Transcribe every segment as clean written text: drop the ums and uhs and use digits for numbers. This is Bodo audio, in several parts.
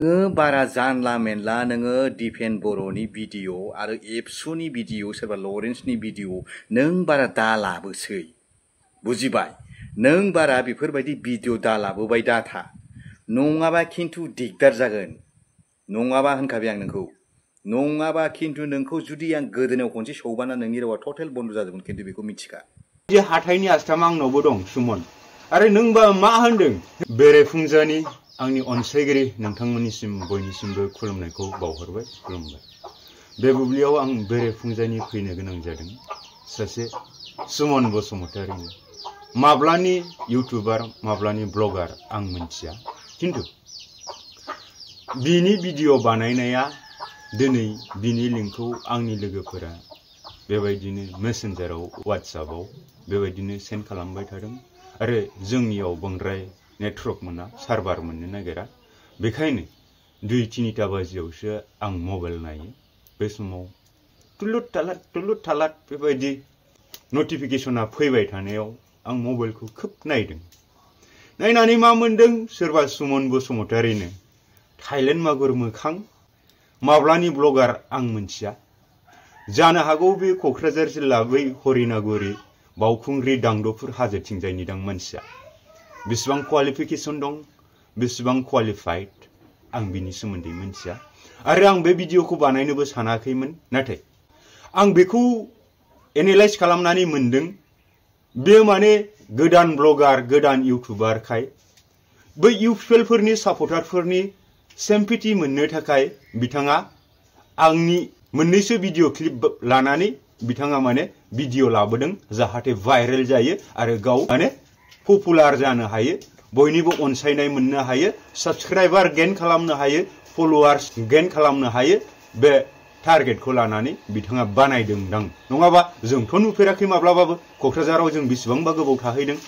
बारा जानला मेनला नोङो दिपेन बर'नि भिडिअ आरो एबसुनि भिडिअ सोरबा लरेन्सनि भिडिअ नों बारा दालाबोसै बुजिबाय नों बारा बेफोरबायदि भिडिअ दालाबोबाय दाथा नङाबा खिन्थु दिगदार जागोन नङाबा होनखाबाय आं नोंखौ नङाबा खिन्थु नोंखौ जुदि आं गोदोनायाव खनसे सौबाना नोंनि रावा टटेल बन्द जाजोबगोन खिन्थु बेखौ मिथिखा जे हाथायनि आस्थामा आंनावबो दं सुमन आरो नोंबा मा होनदों बेरेफुंजानि आंनि अनसायगिरि नोंथांमोननिसिम बयनिसिमबो खुलुमनायखौ बावहरबाय खुलुमबाय बे बुब्लियाव आं बेरेफुंजानि फैनो गोनां जादों सासे सुमन बसुमतारिनो माब्लानि इउटुबार माब्लानि ब्लगार आं मिथिया किन्तु बिनि भिडिअ बानायनाया दिनै बिनि लिंकखौ आंनि लोगोफोरा बेबायदिनो मेसेन्जाराव वाट्सएपआव बेबायदिनो सेन्ड खालामबाय थादों आरो जोंनियाव बांद्राय नेटवर्क मोना सार्भार मोननो नागिरा बेखायनो 2-3 बाजियावसो आं मबाइल नायो बे समाव तुलुट थालाट बेबायदि नटिफिकेशना फैबाय थानायाव आं मबाइलखौ खोब नायदों नायनानै मा मोनदों सोरबा सुमन बसुमतारिनो थाइलेण्ड मागुर मोखां माब्लानि ब्लगार आं मिथिया जानो हागौ बे क'क्राझार जिल्ला बै हरिनागुरि बावखुंग्रि दांदोफुर हाजोथिंजायनि दां मानसिया बेसेबां क्वालिफिकेशन दं बेसेबां क्वालिफाइड आं बिनि सोमोन्दै मिथिया आरो आं बे भिडिअखौ बानायनोबो सानाखैमोन नाथाय आं बेखौ एनालाइज खालामनानै मोनदों बे माने गोदान ब्लगार गोदान इउटुबारखाय बै इउपिएलफोरनि सापर्टारफोरनि सिम्पेथि मोननो थाखाय बिथाङा आंनि मोननैसो भिडिअ क्लिप लानानै बिथाङा माने भिडिअ लाबोदों जाहाथे भाइरेल जायो आरो गाव माने पपुलार जानो हायो बयनिबो अनसायनाय मोननो हायो साबस्क्राइबार गेन खालामनो हायो फलोवार्स गेन खालामनो हायो बे टारगेटखौ लानानै बिथाङा बानायदोंदां नङाबा जोंथ' नुफेराखै माब्लाबाबो क'क्राझाराव जों बेसेबांबा गोबाव थाहैदों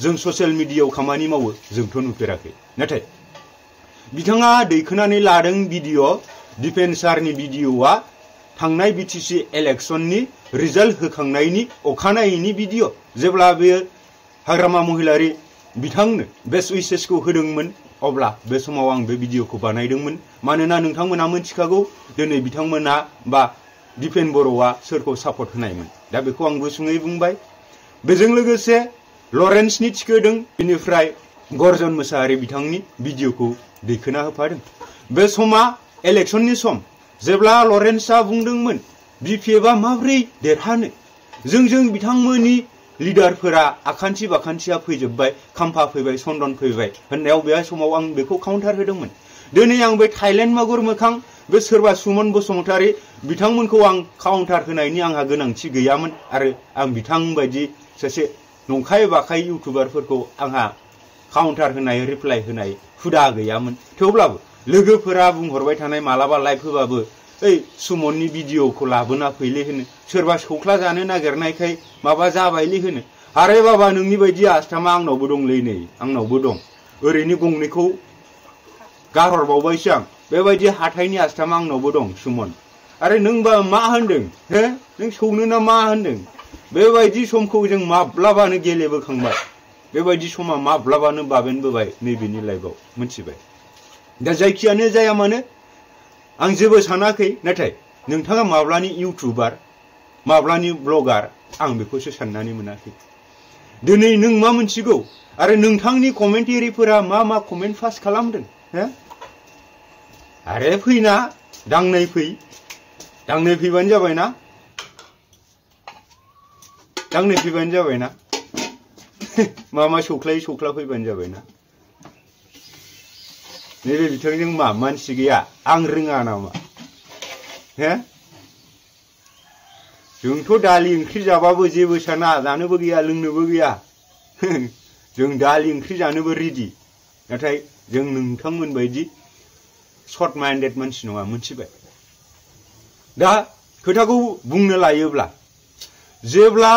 जों ससियेल मिडियायाव खामानि मावो जोंथ' नुफेराखै नाथाय बिथाङा दैखोनानै लादों भिडिअ डिफेन्सारनि भिडिअआ थांनाय बिटिसि इलेक्शननि रिजाल्ट होखांनायनि अखानायैनि भिडिअ जेब्ला बे हाग्रामा महिलारि बिथांनो बेस्ट उइसेसखौ होदोंमोन अब्ला बे समाव आं बे भिडिअखौ बानायदोंमोन मानोना नोंथांमोना मिथिखागौ दिनै बिथांमोना बा दिपेन बर'आ सोरखौ सापर्ट होनायमोन दा बेखौ आं गुसुङै बुंबाय बेजों लोगोसे लरेन्सनि थिखोदों बेनिफ्राय गर्जन मोसाहारि बिथांनि भिडिअखौ दैखोना होफादों बे समा इलेक्शननि सम जेब्ला लरेन्सआ बुंदोंमोन बिपिएफआ माब्रै देरहानो जों बिथांमोननि लिडारफोरा आखान्थि बाखान्थिया फैजोबबाय खाम्फा फैबाय सन्दन फैबाय होननायाव बे समाव आं बेखौ काउन्टार होदोंमोन दिनै आं बे थाइलेण्ड मागुर मोखां बे सोरबा सुमन बसुमतारि बिथांमोनखौ आं काउन्टार होनायनि आंहा गोनांथि गैयामोन आरो आं बिथांबायदि सासे नंखाय बाखाय इउटुबारफोरखौ आंहा काउन्टार होनाय रिप्लाइ होनाय हुदा गैयामोन थेवब्लाबो लोगोफोरा बुंहरबाय थानाय मालाबा लाइभ होबाबो ओइ सुमननि भिडिअखौ लाबोना फैले होनो सोरबा सौख्ला जानो नागिरनायखाय माबा जाबायले होनो आरे बाबा नोंनि बायदि आस्थामा आंनावबो दंलै नै आंनावबो दं ओरैनो गंनैखौ गारहरबावबायसो आं बेबायदि हाथायनि आस्थामा आंनावबो दं सुमन आरे नोंबा मा होनदों हे नों सौनो ना मा होनदों बेबायदि समखौ जों माब्लाबानो गेलेबोखांबाय बेबायदि समा माब्लाबानो बाबेनबोबाय नैबेनि लाइफआव मिथिबाय दा जायखियानो जाया मानो आं जेबो सानाखै नाथाय नोंथाङा माब्लानि इउटुबार माब्लानि ब्लगार आं बेखौसो साननानै मोनाखै दिनै नों मा मोनथिगौ आरो नोंथांनि कमेन्टारिफोरा मा कमेन्ट पास खालामदों हो आरे फैना दांनाय फैबानो जाबायना दांनाय फैबानो जाबायना मा सौख्ला फैबानो जाबायना नैबे बिथांजों मा मानसि गैया आं रोङा नामा हे जोंथ' दालि ओंख्रि जाबाबो जेबो साना जानोबो गैया लोंनोबो गैया जों दालि ओंख्रि जानोबो रेडि नाथाय जों नोंथांमोन बायदि शर्ट माइन्डेड मानसि नङा मिथिबाय दा खोथाखौ बुंनो लायोब्ला जेब्ला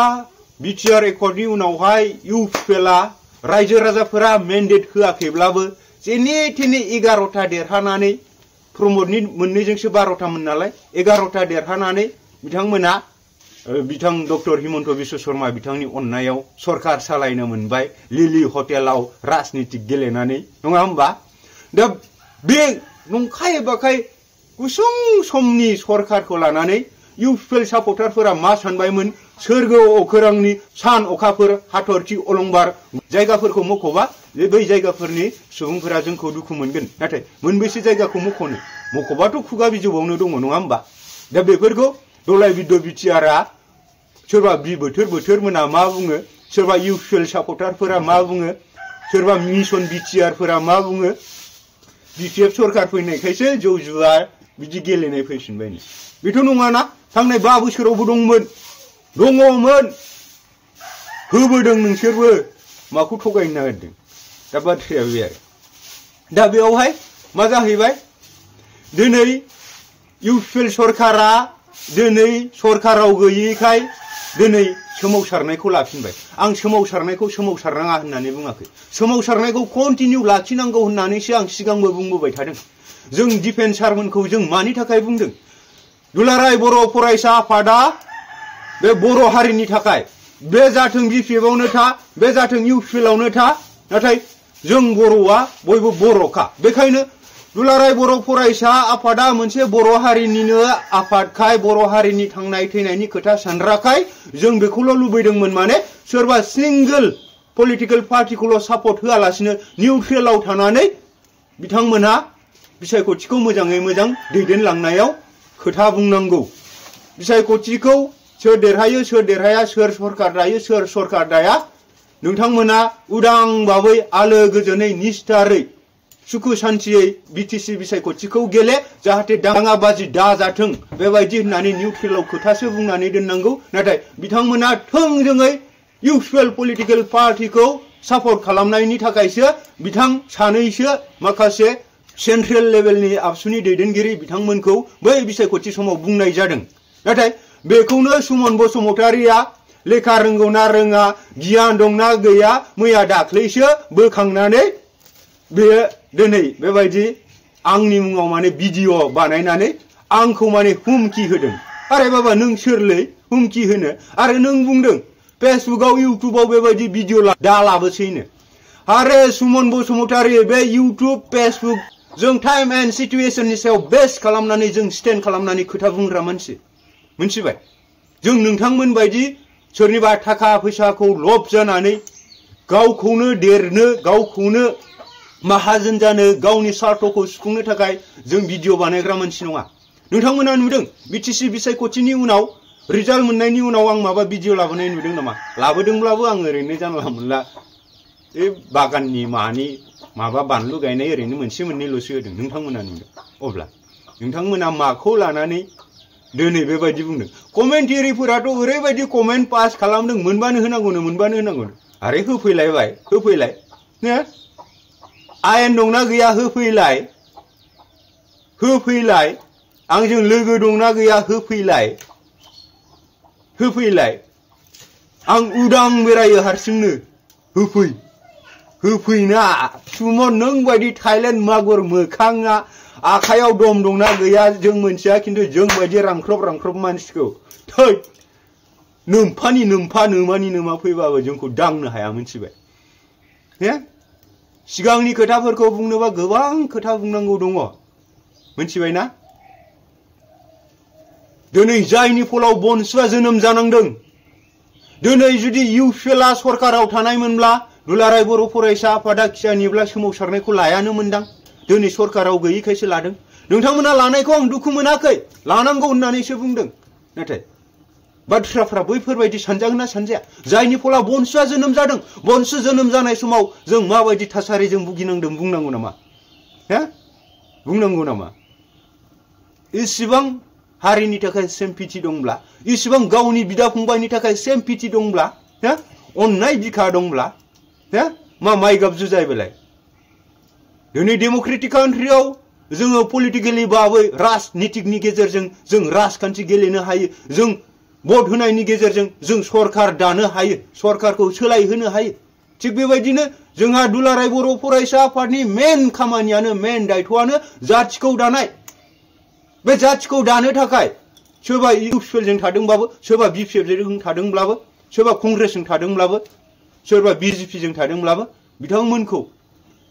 बिटिआर एकर्डनि उनावहाय इउपिएलआ रायजो राजाफोरा मेन्डेट होआखैब्लाबो जेने थेने 11टा देरहानानै प्रमदनि मोननैजोंसो 12टामोन नालाय 11टा देरहानानै बिथांमोना बिथां डक्टर हिमन्त बिश्व शर्मा बिथांनि अननायाव सरकार सालायनो मोनबाय लिलि हटेलाव राजनीतिक गेलेनानै नङा होमबा दा बे नंखाय बाखाय गुसुं समनि सरखारखौ लानानै इउपिएल सापर्टारफोरा मा सानबायमोन सोरगो अखोरांनि सान अखाफोर हाथरखि अलंबार जायगाफोरखौ मख'बा बै जायगाफोरनि सुबुंफोरा जोंखौ दुखु मोनगोन नाथाय मोनबेसे जायगाखौ मख'बाथ' खुगा बिजौआवनो दङ नङा होमबा दा बेफोरखौ दलाय बिद' बिटिआरआ सोरबा बोथोर मोना मा बुङो सोरबा इउपिएल सापर्टारफोरा मा बुङो सोरबा मिशन बिटिआरफोरा मा बुङो बिपिएफ सरखार फैनायखायसो जौ जुवा बिदि गेलेनाय फैफिनबायनो बेथ' नङाना थांनाय 5 बोसोरावबो दंमोन होबोदों नोंसोरबो माखौ थगायनो नागिरदों दा बाथ्राया बे आरो दा बेयावहाय मा जाहैबाय दिनै इउपिएल सरखारा दिनै सरखाराव गैयैखाय दिनै सोमावसारनायखौ लाफिनबाय आं सोमावसारनायखौ सोमावसारनाङा होननानै बुङाखै सोमावसारनायखौ कन्टिनिउ लाखिनांगौ होननानैसो आं सिगांबो बुंबोबाय थादों जों डिफेन्स सारमोनखौ जों मानि थाखाय बुंदों दुलाराय बर' फरायसा आफादा बे बर' हारिनि थाखाय बे जाथों बिपिएफआवनो था बे जाथों इउपिएलआवनो था नाथाय जों बर'आ बयबो बर'खा बेखायनो दुलाराय बर' फरायसा आफादा मोनसे बर' हारिनिनो आफादखाय बर' हारिनि थांनाय थैनायनि खोथा सानग्राखाय जों बेखौल' लुबैदोंमोन माने सोरबा सिंगल पलिटिकल पार्टिखौल' सापर्ट होआलासिनो निउट्रेलाव थानानै बिथांमोनहा बिसायख'थिखौ मोजाङै मोजां दैदेनलांनायाव खोथा बुंनांगौ बिसायख'थिखौ सोर देरहायो सोर देरहाया सोर सरखार दायो सोर सरखार दाया नोंथांमोना उदां बाबै आलो गोजोनै निस्थारै सुखु सान्थियै बिटिसि बिसायख'थिखौ गेले जाहाथे दाङाबाजि दाजाथों बेबायदि होननानै निउट्रेलाव खोथासो बुंनानै दोननांगौ नाथाय बिथांमोना थोंजोङै इउपिएल पलिटिकल पार्टिखौ सापर्ट खालामनायनि थाखायसो बिथां सानैसो माखासे सेन्ट्रेल लेभेलनि आबसुनि दैदेनगिरि बिथांमोनखौ बै बिसायख'थि समाव बुंनाय जादों नाथाय बेखौनो सुमन बसुमतारिया लेखा रोंगौ ना रोङा गियान दंना गैया मैया दाख्लैसो बोखांनानै बे दिनै बेबायदि आंनि मुङाव माने भिडिअ बानायनानै आंखौ माने हुमखि होदों आरे बाबा नों सोरलै हुमखि होनो आरो नों बुंदों फेसबुकआव इउट्युबाव बेबायदि भिडिअ दालाबोसैनो आरे सुमन बसुमतारि बे इउट्युब फेसबुक जों टाइम एन्ड सिचुएशननि सायाव बेस खालामनानै जों स्टेन्ड खालामनानै खोथा बुंग्रा मानसि मोनथिबाय जों नोंथांमोन बायदि सोरनिबा थाखा फैसाखौ लब जानानै गावखौनो देरनो गावखौनो माहाजोन जानो गावनि स्वार्थखौ सुफुंनो थाखाय जों भिडिअ बानायग्रा मानसि नङा नोंथांमोना नुदों बिटिसि बिसायख'थिनि उनाव रिजाल्ट मोननायनि उनाव आं माबा भिडिअ लाबोनाय नुदों नामा लाबोदोंब्लाबो आं ओरैनो जानला मोनला बे बागाननि मानि माबा बानलु गायनाय ओरैनो मोनसे मोननैल'सो होदों नोंथांमोना नुदों अब्ला नोंथांमोना माखौ लानानै दिनै बेबायदि बुंदों कमेन्टेरिफोराथ' ओरैबायदि कमेन्ट पास खालामदों मोनबानो होनांगौनो आरे होफैलाय ने आयेन दंना गैया होफैलाय आंजों लोगो दंना गैया होफैलाय आं उदां बेरायो हारसिंनो होफैना सुमन नों बायदि थाइलेण्ड मागुर मोखाङा आखायाव दम दंना गैया जों मोनथिया खिन्थु जों बायदि रांख्रब मानसिखौ थै नोम्फानि नोमा फैबाबो जोंखौ दांनो हाया मोनथिबाय हे सिगांनि खोथाफोरखौ बुंनोबा गोबां खोथा बुंनांगौ दङ मोनथिबायना दिनै जायनि फलाव बनसुआ जोनोम जानांदों दिनै जुदि इउपिएलआ सरकाराव थानायमोनब्ला दुलाराय बर' फरायसा आफादा खियानिब्ला सोमावसारनायखौ लायानो मोनदां दिनै सरकाराव गैयैखायसो लादों नोंथांमोना लानायखौ आं दुखु मोनाखै लानांगौ होननानैसो बुंदों नाथाय बाथ्राफ्रा बैफोरबायदि सानजागोन ना सानजाया जायनि फला बनसुआ जोनोम जादों बनसु जोनोम जानाय समाव जों माबायदि थासारिजों भुगिनांदों बुंनांगौ नामा इसिबां हारिनि थाखाय सेम्पिथि दंब्ला इसिबां गावनि बिदा फंबायनि थाखाय सेम्पिथि दंब्ला अननाय बिखा दंब्ला मा माइ गाब जुजायबोलाय दिनै डेम'क्रेटिक कान्ट्रियाव जोङो पलिटिकेलि बाबै राजनितिकनि गेजेरजों जों राजखान्थि गेलेनो हायो जों भट होनायनि गेजेरजों जों सरकार दानो हायो सरकारखौ सोलायहोनो हायो थिग बेबायदिनो जोंहा दुलाराय बर' फरायसा आफादनि मेन खामानियानो मेन दायथ'आनो जाथिखौ दानाय बे जाथिखौ दानो थाखाय सोरबा इउपिएलजों थादोंबाबो सोरबा बिपिएफजों थादोंब्लाबो सोरबा कंग्रेसजों थादोंब्लाबो सोरबा बिजेपिजों थादोंब्लाबो बिथांमोनखौ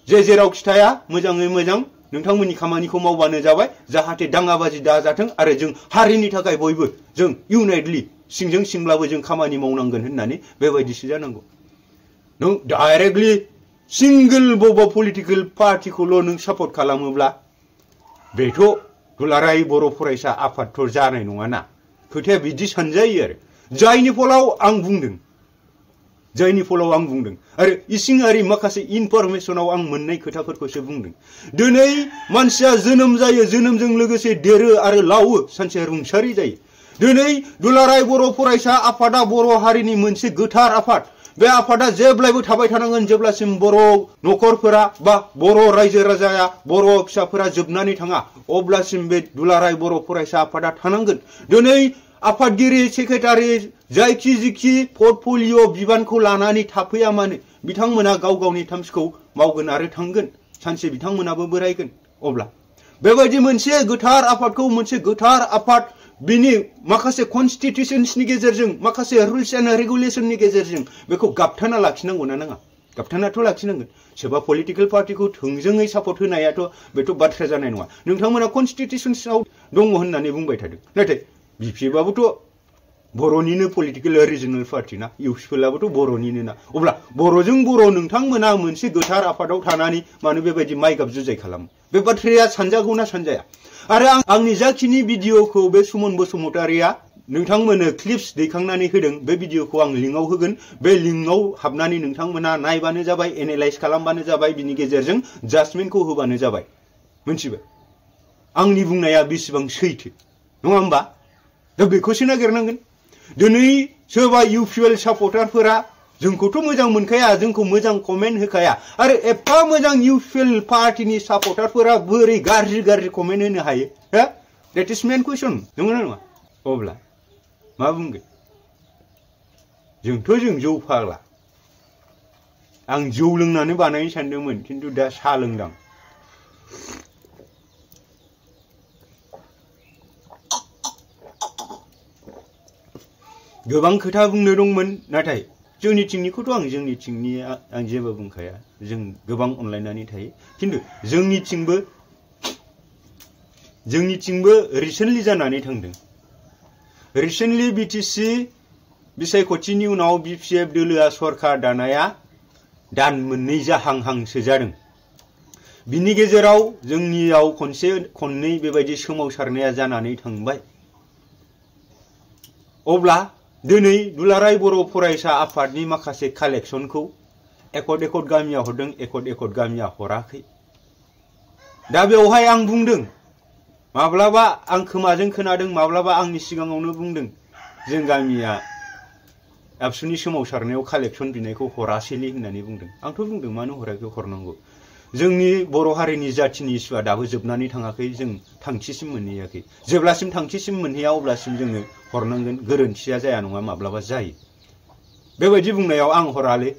जेराव खिथाया मोजाङै मोजां नोंथांमोननि खामानिखौ मावबानो जाबाय जाहाथे दाङाबाजि दाजाथों आरो जों हारिनि थाखाय बयबो जों इउनाइटलि सिंजों सिंब्लाबो जों खामानि मावनांगोन होननानै बेबायदिसो जानांगौ नों डाइरेक्टलि सिंगल बबेबा पलिटिकेल पार्टिखौल' नों सापर्ट खालामोब्ला बेथ' दुलाराय बर' फरायसा आफादथ' जानाय नङाना खोथाया बिदि सानजायो आरो जायनि फलाव आं बुंदों आरो इसिङारि माखासे इनफरमेसनाव आं मोननाय खोथाफोरखौसो बुंदों दिनै मानसिया जोनोम जायो जोनोमजों लोगोसे देरो आरो लावो सानसे रुंसारि जायो दिनै दुलाराय बर' फरायसा आफादा बर' हारिनि मोनसे गोथार आफाद बे आफादा जेब्लायबो थाबाय थानांगोन जेब्लासिम बर' नखरफोरा बा बर' रायजो राजाया बर' फिसाफोरा जोबनानै थाङा अब्लासिम बे दुलाराय बर' फरायसा आफादा थानांगोन दिनै आफादगिरि सेक्रेटारि जायखि जिखि पर्टफलिय' बिबानखौ लानानै थाफैया मानो बिथांमोना गाव गावनि थांखिखौ मावगोन आरो थांगोन सानसे बिथांमोनाबो बोरायगोन अब्ला बेबायदि मोनसे गोथार आफादखौ मोनसे गोथार आफाद बिनि माखासे कनस्टिट्यूशन्सनि गेजेरजों माखासे रुल्स एन्ड रेगुलेशननि गेजेरजों बेखौ गाबथाना लाखिनांगौ ना नाङा गाबथानाथ' लाखिनांगोन सोरबा पलिटिकेल पार्टिखौ थोंजोङै सापर्ट होनायाथ' बेथ' बाथ्रा जानाय नङा नोंथांमोना कनस्टिट्यूशन्सआव दङ होननानै बुंबाय थादों नाथाय बिपिएफआबोथ' बर'निनो पलिटिकेल रिजनेल पार्टि ना इउपिएलआबोथ' बर'निनो ना अब्ला बर'जों बर' नोंथांमोना मोनसे गोथार आफादाव थानानै मानो बेबायदि माइगाब जुजाय खालामो बे बाथ्राया सानजागौना सानजाया आरो आंनि जाखिनि भिडिअखौ बे सुमन बसुमतारिया नोंथांमोननो क्लिप्स दैखांनानै होदों बे भिडिअखौ आं लिंकआव होगोन बे लिंकआव हाबनानै नोंथांमोना नायबानो जाबाय एनालाइज खालामबानो जाबाय बिनि गेजेरजों जाजमेन्टखौ होबानो जाबाय मोनथिबाय आंनि बुंनाया बेसेबां सैथो नङा होमबा दा बेखौसो नागिरनांगोन दिनै सोरबा इउपिएल सापर्टारफोरा जोंखौथ' मोजां मोनखाया जोंखौ मोजां कमेन्ट होखाया आरो एफा मोजां इउपिएल पार्टिनि सापर्टारफोरा बोरै गाज्रि कमेन्ट होनो हायो हो दैट इज मेन कुइसन नंगौना नङा अब्ला मा बुंगोन जों जौ फाग्ला आं जौ लोंनानै बानायनो सानदोंमोन खिन्थु दा साहा लोंदां गोबां खोथा बुंनो दंमोन नाथाय जोंनिथिंनिखौथ' आं जेबो बुंखाया जों गोबां अनलायनानै थायो खिन्थु जोंनिथिंबो रिसेन्टलि जानानै थांदों रिसेन्टलि बिटिसि बिसायख'थिनि उनाव बिपिएफ दोलोआ सरखार दानाया दान मोननै जाहांहांसो जादों बिनि गेजेराव जोंनियाव खननै बेबायदि सोमावसारनाया जानानै थांबाय अब्ला दिनै दुलाराय बर' फरायसा आफादनि माखासे कालेक्सनखौ एकड गामिया हरदों एकड गामिया हराखै दा बेवहाय आं बुंदों माब्लाबा आं खोमाजों खोनादों माब्लाबा आंनि सिगाङावनो बुंदों जों गामिया आबसुनि सोमावसारनायाव कालेक्सन बिनायखौ हरासैलै होननानै बुंदों आंथ' बुंदों मानो हराखै हरनांगौ जोंनि बर' हारिनि जाथिनि इस्युआ दाबो जोबनानै थाङाखै जों थांखिसिम मोनहैयाखै जेब्लासिम थांखिसिम मोनहैया अब्लासिम जोङो हरनांगोन गोरोन्थिया जाया नङा माब्लाबा जायो बेबायदि बुंनायाव आं हराले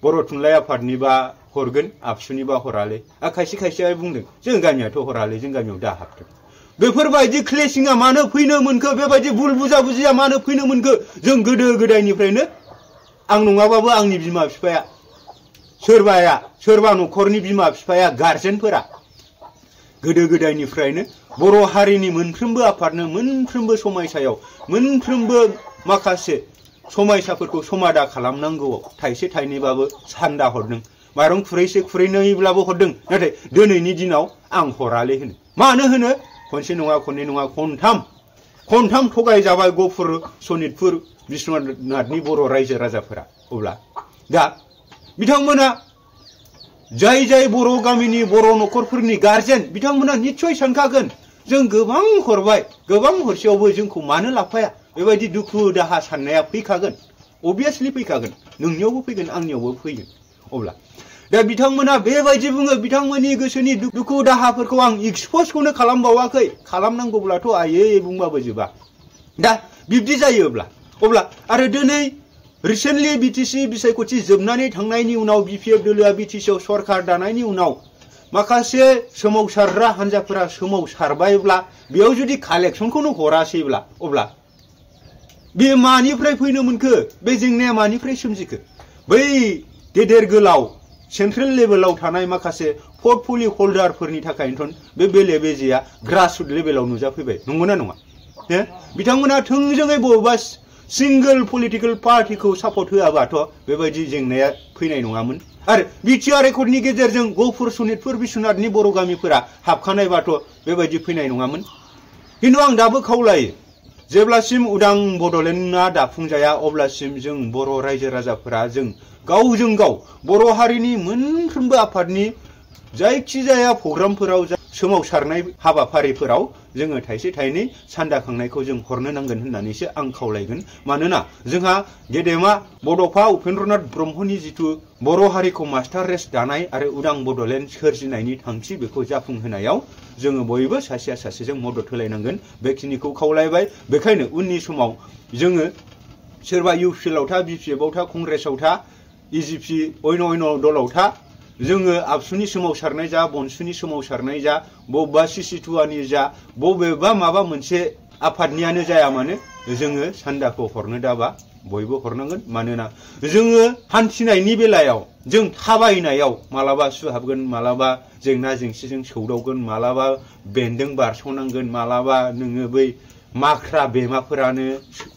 बर' थुनलाइ आफादनिबा हरगोन आबसुनिबा हराले खायसे बुंदों जों गामियाथ' हराले जों गामियाव दा हाबथों बेफोरबायदि क्लेसिंआ मानो फैनो मोनखो बेबायदि भुल बुजिया मानो फैनो मोनखो जों गोदो गोदायनिफ्रायनो आं नङाबाबो आंनि बिमा बिफाया सोरबा न'खरनि बिमा बिफाया गार्जेनफोरा गोदो गोदायनिफ्रायनो बर' हारिनि मोनफ्रोमबो आफादनो मोनफ्रोमबो समायसायाव मोनफ्रोमबो माखासे समायसाफोरखौ समादा खालामनांगौआव थाइसे थाइनैबाबो सान्दा हरदों माइरं खुरैनैब्लाबो हरदों नाथाय दिनैनि दिनाव आं हराले होनो मानो होनो खनसे नङा खननै नङा खनथाम थगायजाबाय गफुर सनितपुर बिश्वनाथनि बर' रायजो राजाफोरा अब्ला दा बिथांमोना जाय बर' गामिनि बर' न'खरफोरनि गार्जेन बिथांमोना निश्चय सानखागोन जों गोबां हरबाय गोबां हरसेयावबो जोंखौ मानो लाफाया बेबायदि दुखु दाहा साननाया फैखागोन अबियासलि फैखागोन नोंनियावबो फैगोन आंनियावबो फैगोन अब्ला दा बिथांमोना बेबायदि बुङो बिथांमोननि गोसोनि दुखु दाहाफोरखौ आं एक्सप'जखौनो खालामबावाखै खालामनांगौब्लाथ' आयै बुंबाबो जोबा दा बिब्दि जायोब्ला अब्ला आरो दिनै रिसेन्टलि बिटिसि बिसायख'थि जोबनानै थांनायनि उनाव बिपिएफ दोलोआ बिटिसिआव सरखार दानायनि उनाव माखासे सोमावसारग्रा हान्जाफोरा सोमावसारबायब्ला बेयाव जुदि कालेक्सनखौनो हरासैब्ला अब्ला बे मानिफ्राय फैनो मोनखो बे जेंनाया मानिफ्राय सोमजिखो बै गेदेर गोलाव सेन्ट्रेल लेभेलाव थानाय माखासे पर्टफलिय' हल्डारफोरनि थाखायनोथ' बे बेले बेजेया ग्रासरुट लेभेलाव नुजाफैबाय नंगौना नङा बिथांमोना थोंजोङै बबेबा सिंगल पलिटिकेल पार्टिखौ सापर्ट होआबाथ' बेबायदि जेंनाया फैनाय नङामोन आरो बिटिआर रेकर्डनि गेजेरजों गफुर सनितपुर बिश्वनाथनि बर' गामिफोरा हाबखानायबाथ' बेबायदि फैनाय नङामोन खिन्थु आं दाबो खावलायो जेब्लासिम उदां बड'लेण्डआ दाफुंजाया अब्लासिम जों बर' रायजो राजाफोरा जों गावजों गाव बर' हारिनि मोनफ्रोमबो आफादनि जायखिजाया प्रग्रामफोराव सोमावसारनाय हाबाफारिफोराव जोङो थाइसे थाइनै सान्दा खांनायखौ जों हरनो नांगोन होननानैसो आं खावलायगोन मानोना जोंहा गेदेमा बड'फा उपेन्द्रनाथ ब्रह्मनि जिथु बर' हारिखौ मास्टार रेस दानाय आरो उदां बड'लेण्ड सोरजिनायनि थांखि बेखौ जाफुंहोनायाव जोङो बयबो सासेया सासेजों मदद होलायनांगोन बेखिनिखौ खावलायबाय बेखायनो उननि समाव जोङो सोरबा इउपिएलआव था बिपिएफआव था कंग्रेसआव था इजिपि अयन दलाव था जोङो आबसुनि सोमावसारनाय जा बनसुनि सोमावसारनाय जा बबेबा सिसिटुवानि जा बबेबा माबा मोनसे आफादनियानो जाया मानो जोङो सान्दाखौ हरनो दाबा बयबो हरनांगोन मानोना जोङो हान्थिनायनि बेलायाव जों थाबायनायाव मालाबा सुहाबगोन मालाबा जेंना जेंसिजों सौदावगोन मालाबा बेन्दों बारस'नांगोन मालाबा नोङो बै माख्रा बेमाफोरानो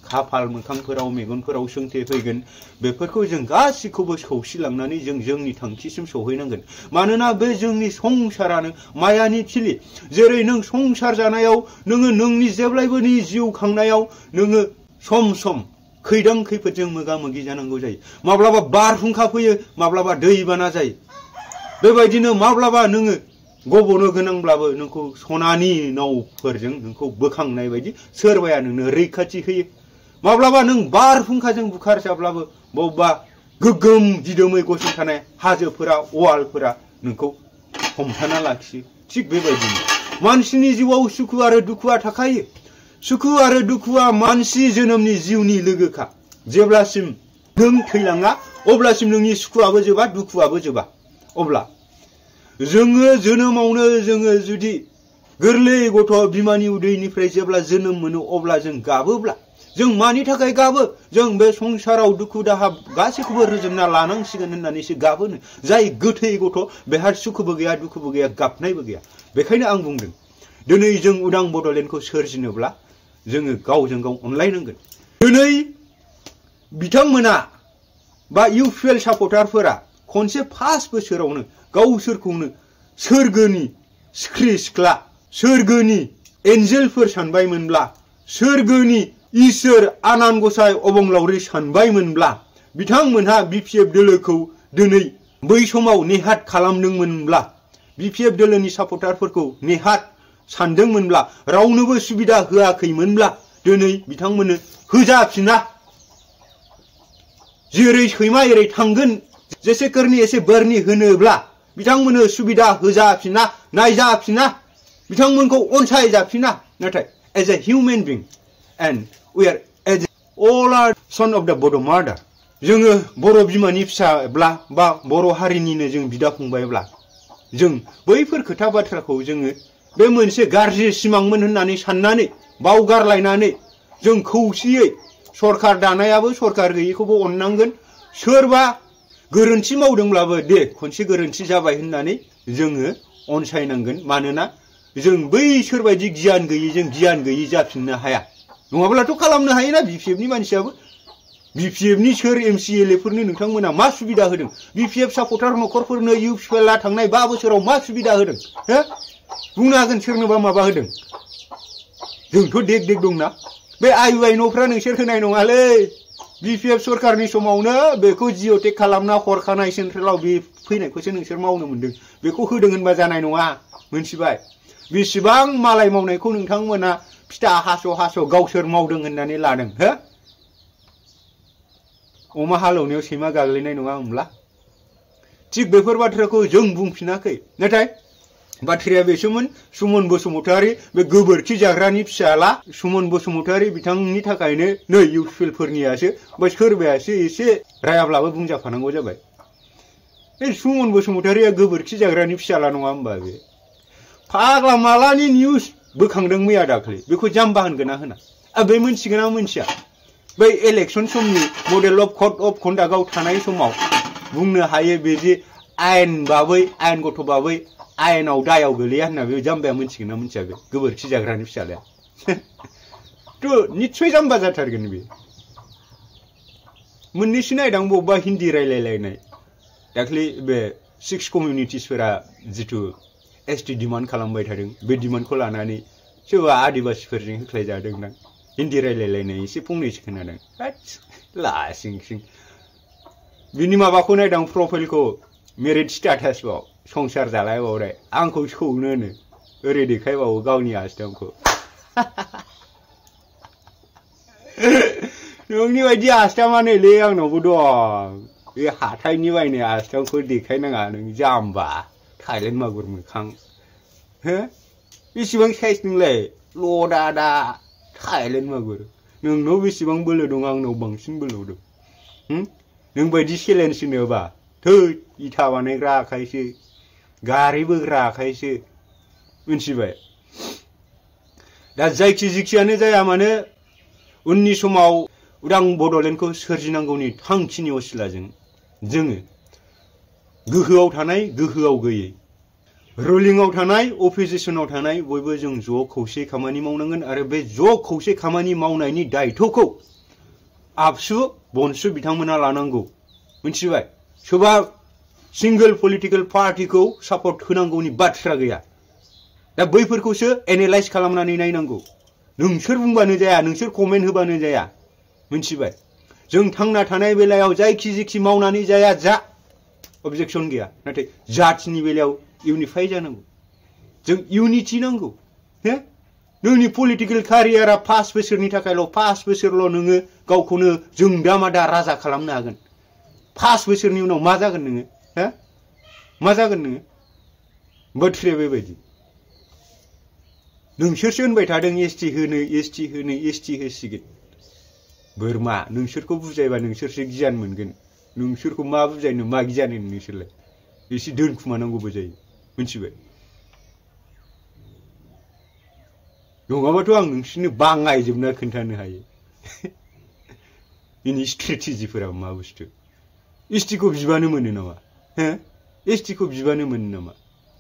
खाफाल मोखांफोराव मेगनफोराव सोंथे फैगोन बेफोरखौ जों गासिखौबो सौसिलांनानै जों जोंनि थांखिसिम सौहैनांगोन मानोना बे जोंनि संसारानो मायानि थिलि जेरै नों संसार जानायाव नोङो नोंनि जेब्लायबोनि जिउ खांनायाव नोङो सम सम खैदां खैफोदजों मोगा मोगि जानांगौ जायो माब्लाबा बारहुंखा फैयो माब्लाबा दैबाना जायो बेबायदिनो माब्लाबा नोङो गबनो गोनांब्लाबो नोंखौ सनानि नावफोरजों नोंखौ बोखांनाय बायदि सोरबाया नोंनो रैखाथि होयो माब्लाबा नों बारहुंखाजों बुखारजाब्लाबो बबेबा गोग्गोम दिदोमै गसंथानाय हाजोफोरा वालफोरा नोंखौ हमथाना लाखियो थिग बेबायदिनो मानसिनि जिउआव सुखु आरो दुखुआ थाखायो सुखु आरो दुखुआ मानसि जोनोमनि जिउनि लोगोखा जेब्लासिम नों थैलाङा अब्लासिम नोंनि सुखुआबो जोबा दुखुआबो जोबा अब्ला जोङो जोनोमावनो जोङो जुदि गोरलै गथ' बिमानि उदैनिफ्राय जेब्ला जोनोम मोनो अब्ला जों गाबोब्ला जों मानि थाखाय गाबो जों बे संसाराव दुखु दाहा गासैखौबो रुजुनना लानांसिगोन होननानैसो गाबोनो जाय गोथै गथ' बेहा सुखुबो गैया दुखुबो गैया गाबनायबो गैया बेखायनो आं बुंदों दिनै जों उदां बड'लेण्डखौ सोरजिनोब्ला जोङो गावजों गाव अनलायनांगोन दिनै बिथांमोना बा इउपिएल सापर्टारफोरा खनसे 5 बोसोरावनो गावसोरखौनो सोरगोनि सिख्रि सिख्ला सोरगोनि एन्जेलफोर सानबायमोनब्ला सोरगोनि इसोर आनान गसाय अबंलावरि सानबायमोनब्ला बिथांमोनहा बिपिएफ दोलोखौ दिनै बै समाव नेहात खालामदोंमोनब्ला बिपिएफ दोलोनि सापर्टारफोरखौ नेहात सानदोंमोनब्ला रावनोबो सुबिदा होआखैमोनब्ला दिनै बिथांमोननो होजाफिना जेरै सैमा एरै थांगोन जेसे करनि एसे बोरनि होनोब्ला बिथांमोननो सुबिदा होजाफिना नायजाफिना बिथांमोनखौ अनसायजाफिना नाथाय as a human being and we are as all are son of द बड' मादार जोङो बर' बिमानि फिसाब्ला बा बर' हारिनिनो जों बिदा फंबायब्ला जों बैफोर खोथा बाथ्राखौ जोङो बे मोनसे गाज्रि सिमांमोन होननानै साननानै बावगारलायनानै जों खौसेयै सरकार दानायाबो सरकार गैयैखौबो अननांगोन सोरबा गोरोन्थि मावदोंब्लाबो दे खनसे गोरोन्थि जाबाय होननानै जोङो अनसायनांगोन मानोना जों बैसोर बायदि गियान गैयैजों गियान गैयै जाफिननो हाया नङाब्लाथ' खालामनो हायोना बिपिएफनि मानसियाबो बिपिएफनि सोर एमसिएलए फोरनो नोंथांमोना मा सुबिदा होदों बिपिएफ सापर्टार न'खरफोरनो इउपिएलआ थांनाय 5 बोसोराव मा सुबिदा होदों हो बुंनो हागोन सोरनोबा माबा होदों जोंथ' देग देग दंना बे आइवाइ न'फ्रा नोंसोर होनाय नङालै बिपिएफ सरकारनि समावनो बेखौ जिअटेक खालामना हरखानाय सेन्ट्रेलाव बे फैनायखौसो नोंसोर मावनो मोनदों बेखौ होदों होनबा जानाय नङा मोनथिबाय बेसेबां मालाय मावनायखौ नोंथांमोना फिथा हास' गावसोर मावदों होननानै लादों हो अमा हालौनायाव सैमा गाग्लिनाय नङा होमब्ला थिग बेफोर बाथ्राखौ जों बुंफिनाखै नाथाय बाथ्राया बेसोमोन सुमन बसुमतारी बे गोबोरखि जाग्रानि फिसाला सुमन बसुमतारी बिथांनि थाखायनो नै इउपिएलफोरनियासो बै सोरबायासो एसे रायाब्लाबो बुंजाफानांगौ जाबाय बे सुमन बसुमतारीया गोबोरखि जाग्रानि फिसाला नङा होमबा बे फाग्ला मालानि निउस बोखांदों मैया दाख्लै बेखौ जाम्बा होनगोन ना होना बे मोनथिगोन ना मोनथिया बै इलेक्सन समनि मडेल अफ कड अफ कन्डाक्टआव थानाय समाव बुंनो हायो बे जे आयेन बाबै आयेन गथ' बाबै आयेनाव दायाव गोलैया होनना बे जाम्बाया मिथिगोन ना मिथिया बे गोबोरखि जाग्रानि फिसालाया थ' निस्सय जाम्बा जाथारगोन बे मोननैसो नायदां बबेबा हिन्दी रायलायलायनाय दाख्लै बे 6 कमिउनिटिसफोरा जिथु एसटि डिमान्ड खालामबाय थादों बे डिमान्डखौ लानानै सोरबा आदिबासिफोरजों होख्लायजादोंदां हिन्दी रायलायलायनाय एसे फंनैसो खोनादों लासिं सिं बिनि माबाखौ नायदां प्रफाइलखौ मेरिट स्टेटासआव संसार जालायबावनाय आंखौ सौनोनो ओरै देखायबावो गावनि आस्थामखौ नोंनि बायदि आस्थामानोलै आंनावबो दं बे हाथायनि बायनाय आस्थामखौ देखायनाङा नों जाम्बा थाइलेण्ड मागुर मोखां हो बेसेबां साइज नोंलाय लदादा थाइलेण्ड मागुर नोंनाव बेसेबां बोलो दं आंनाव बांसिन बोलो दं नों बायदि चेलेन्ज होनोबा थै इथा बानायग्रा आखाइसो गारि बोग्रा आखाइसो मिथिबाय दा जायखि जिखियानो जाया मानो उननि समाव उदां बड'लेण्डखौ सोरजिनांगौनि थांखिनि असिलाजों जोङो गोहोआव थानाय गोहोआव गैयै रुलिंआव थानाय अपोजिशनाव थानाय बयबो जों ज' खौसे खामानि मावनांगोन आरो बे ज' खौसे खामानि मावनायनि दायित्वखौ आबसु बनसु बिथांमोना लानांगौ मिथिबाय सोरबा सिंगल पलिटिकल पार्टिखौ सापर्ट होनांगौनि बाथ्रा गैया दा बैफोरखौसो एनालाइज खालामनानै नायनांगौ नोंसोर बुंबानो जाया नोंसोर कमेन्ट होबानो जाया मिथिबाय जों थांना थानाय बेलायाव जायखि जिखि मावनानै जाया जा अबजेक्शन गैया नाथाय जातिनि बेलायाव इउनिफाइ जानांगौ जों इउनिटि नांगौ हो नोंनि पलिटिकल केरियारा 5 बोसोरनि थाखायल' 5 बोसोरल' नोङो गावखौनो जों दामादा राजा खालामनो हागोन 5 बोसोरनि उनाव मा जागोन नोङो हो मा जागोन नोङो बाथ्राया बेबायदि नोंसोरसो होनबाय थादों एसटि होनो एसटि होनो एसटि होसिगोन बोरमा नोंसोरखौ बुजायबा नोंसोरसो गियान मोनगोन नोंसोरखौ मा बुजायनो मा गियान होनो नोंसोरलाय एसे दोनखुमानांगौबो जायो मिथिबाय नङाबाथ' आं नोंसोरनो बाङायजोबना खोन्थानो हायो बेनि स्ट्रेटेजिफोरा मा बुस्थु एसटिखौ बिबानो मोनो नामा हो एसटिखौ बिबानो मोनो नामा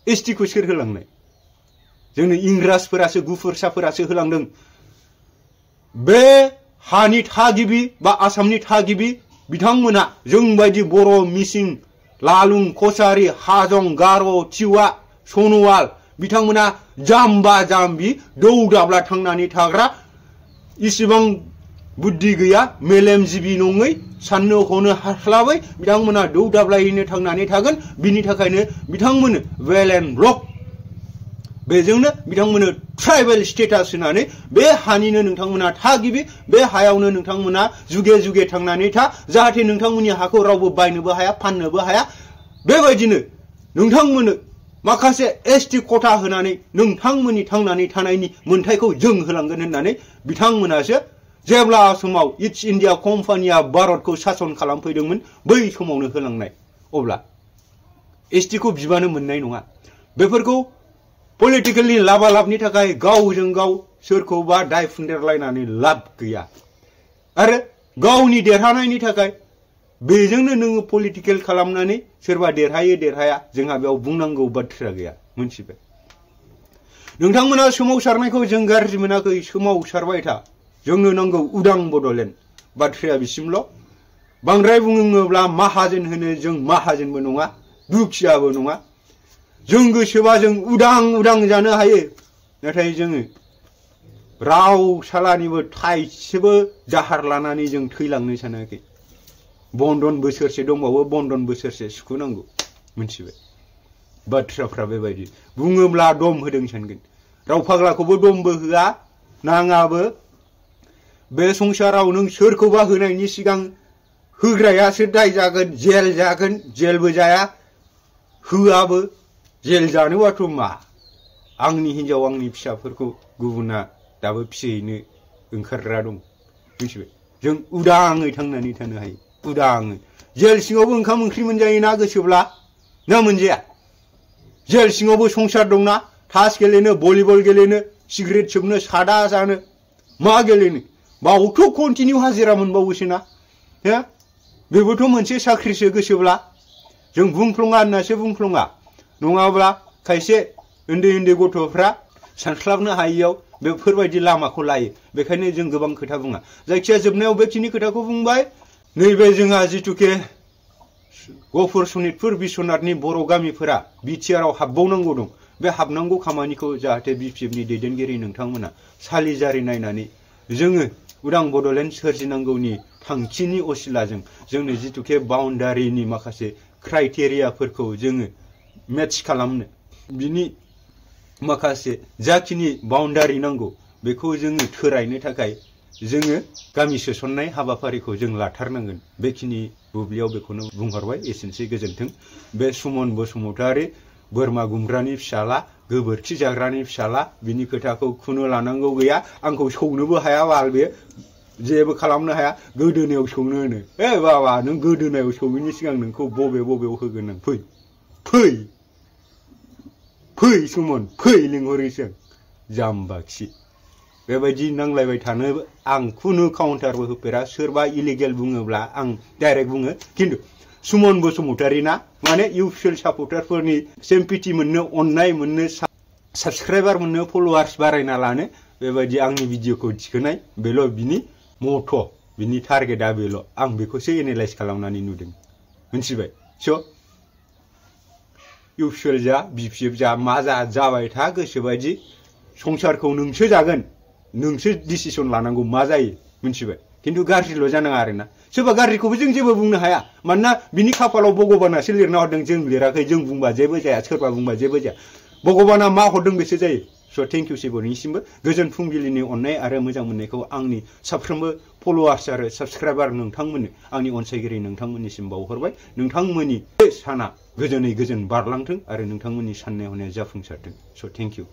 एसटिखौ सोर होलांनाय जोंनो इंराजफोरासो गुफुरसाफोरासो होलांदों बे हानि थागिबि बा आसामनि थागिबि बिथांमोना जों बायदि बर' मिसिं लालुं कसारि हाजं गार' तिवा सन'वाल बिथांमोना जाम्बा जाम्बि दौदाब्ला थांनानै थाग्रा इसिबां बुद्धि गैया मेलेमजिबि नङै साननो हनो हास्लाबै बिथांमोना दौदाब्लायैनो थांनानै थागोन बिनि थाखायनो बिथांमोननो वेल एन्ड ब्लक बेजोंनो बिथांमोननो ट्राइबेल स्टेटास होनानै बे हानिनो नोंथांमोना थागिबि बे हायावनो नोंथांमोना जुगे जुगे थांनानै था जाहाथे नोंथांमोननि हाखौ रावबो बायनोबो हाया फाननोबो हाया बेबायदिनो नोंथांमोननो माखासे एसटि खथा होनानै नोंथांमोननि थांनानै थानायनि मोन्थायखौ जों होलांगोन होननानै बिथांमोनासो जेब्ला आसामाव इस्ट इन्डिया कम्पानिया भारतखौ सासन खालामफैदोंमोन बै समावनो होलांनाय अब्ला एसटिखौ बिबानो मोननाय नङा बेफोरखौ पलिटिकेलनि लाबालाबनि थाखाय गावजों गाव सोरखौबा दाय फुन्देरलायनानै लाब गैया आरो गावनि देरहानायनि थाखाय बेजोंनो नोङो पलिटिकेल खालामनानै सोरबा देरहायो देरहाया जोंहा बेयाव बुंनांगौ बाथ्रा गैया मोनथिबाय नोंथांमोना सोमावसारनायखौ जों गाज्रि मोनाखै सोमावसारबाय था जोंनो नांगौ उदां बड'लेण्ड बाथ्राया बिसिमल' बांद्राय बुङोब्ला माहाजोन होनो जों माहाजोनबो नङा दुखियाबो नङा जों गोसोबा जों उदां उदां जानो हायो नाथाय जोङो राव सालानिबो थाइसेबो दाहार लानानै जों थैलांनो सानाखै बन्दन बोसोरसे दंबावो बन्दन बोसोरसे सुख'नांगौ मिथिबाय बाथ्राफ्रा बेबायदि बुङोब्ला दम होदों सानगोन राव फाग्लाखौबो दमबो होआ नाङाबो बे संसाराव नों सोरखौबा होनायनि सिगां होग्रायासो दाय जागोन जेलबो जाया होआबो जेल जानोबाथ' मा आंनि हिनजाव आंनि फिसाफोरखौ गुबुना दाबो फिसिहैनो ओंखारग्रा दं मिथिबाय जों उदाङै थांनानै थानो हायो उदाङै जेल सिङावबो ओंखाम ओंख्रि मोनजायोना गोसोब्ला ना मोनजाया जेल सिङावबो संसार दंना तास गेलेनो भलिबल गेलेनो सिगारेट सोबनो सादा जानो मा गेलेनो बावथ' कन्टिनिउ हाजिरा मोनबावोसोना हो बेबोथ' मोनसे साख्रिसो गोसोब्ला जों बुंफ्लङा होननासो बुंफ्लङा नङाब्ला खायसे उन्दै उन्दै गथ'फ्रा सानस्लाबनो हायियाव बेफोरबायदि लामाखौ लायो बेखायनो जों गोबां खोथा बुङा जायखिया जोबनायाव बेखिनि खोथाखौ बुंबाय नैबे जोंहा जिथुके गफुर सनितपुर बिश्वनाथनि बर' गामिफोरा बिटिआरआव हाबबावनांगौ दं बे हाबनांगौ खामानिखौ जाहाथे बिपिएफनि दैदेनगिरि नोंथांमोना सालिजारि नायनानै जोङो उदां बड'लेण्ड सोरजिनांगौनि थांखिनि असिलाजों जोंनो जिथुके बाउन्डारिनि माखासे क्राइटेरियाफोरखौ जोङो मेट्स खालामनो बिनि माखासे जाखिनि बाउन्डारि नांगौ बेखौ जोङो थोरायनो थाखाय जोङो गामि सोसननाय हाबाफारिखौ जों लाथारनांगोन बेखिनि बुब्लियाव बेखौनो बुंहरबाय एसेनोसै गोजोन्थों बे सुमन बसुमतारी बोरमा गुमग्रानि फिसाला गोबोरखि जाग्रानि फिसाला बिनि खोथाखौ खुनु लानांगौ गैया आंखौ सौनोबो हाया बाल बे जेबो खालामनो हाया गोदोनायाव सौनो होनो बाबा नों गोदोनायाव सौयैनि सिगां नोंखौ बबेयाव होगोन आं फै फै फै सुमन फै लिंहरैसो जाम्बाखि बेबायदि नांलायबाय थानो आं खुनु काउन्टारबो होफेरा सोरबा इलिगेल बुङोब्ला आं डाइरेक्ट बुङो खिन्थु सुमन बसुमतारी ना माने इउपिएल सापर्टारफोरनि सिम्पेथि मोननो अननाय मोननो साबस्क्राइबार मोननो फलोवार्स बारायना लानो बेबायदि आंनि भिडिअखौ थिखोनाय बेल' बिनि मथ' बिनि टारगेटआ बेल' आं बेखौसो एनालाइज खालामनानै नुदों मिथिबाय स' इउपिएल जा बिपिएफ जा मा जाबाय था गोसोबायदि संसारखौ नोंसो जागोन नोंसो डिसिसन लानांगौ मा जायो मिथिबाय खिन्थु गाज्रिल' जानाङा आरोना सोरबा गाज्रिखौबो जों जेबो बुंनो हाया मानोना बिनि खाफालाव भगबानासो लिरना हरदों जों लिराखै जों बुंबा जेबो जाया सोरबा बुंबा जेबो जाया भगबाना मा हरदों बेसो जायो स' थेंक इउ सिबनिसिमबो गोजोन फुंबिलिनि अननाय आरो मोजां मोननायखौ आंनि साफ्रोमबो फलोवार्स आरो साबस्क्राइबार नोंथांमोननो आंनि अनसायगिरि नोंथांमोननिसिम बावहरबाय नोंथांमोननि साना गोजोनै गोजोन बारलांथों आरो नोंथांमोननि साननाय हनाया जाफुंसारथों स' थेंक इउ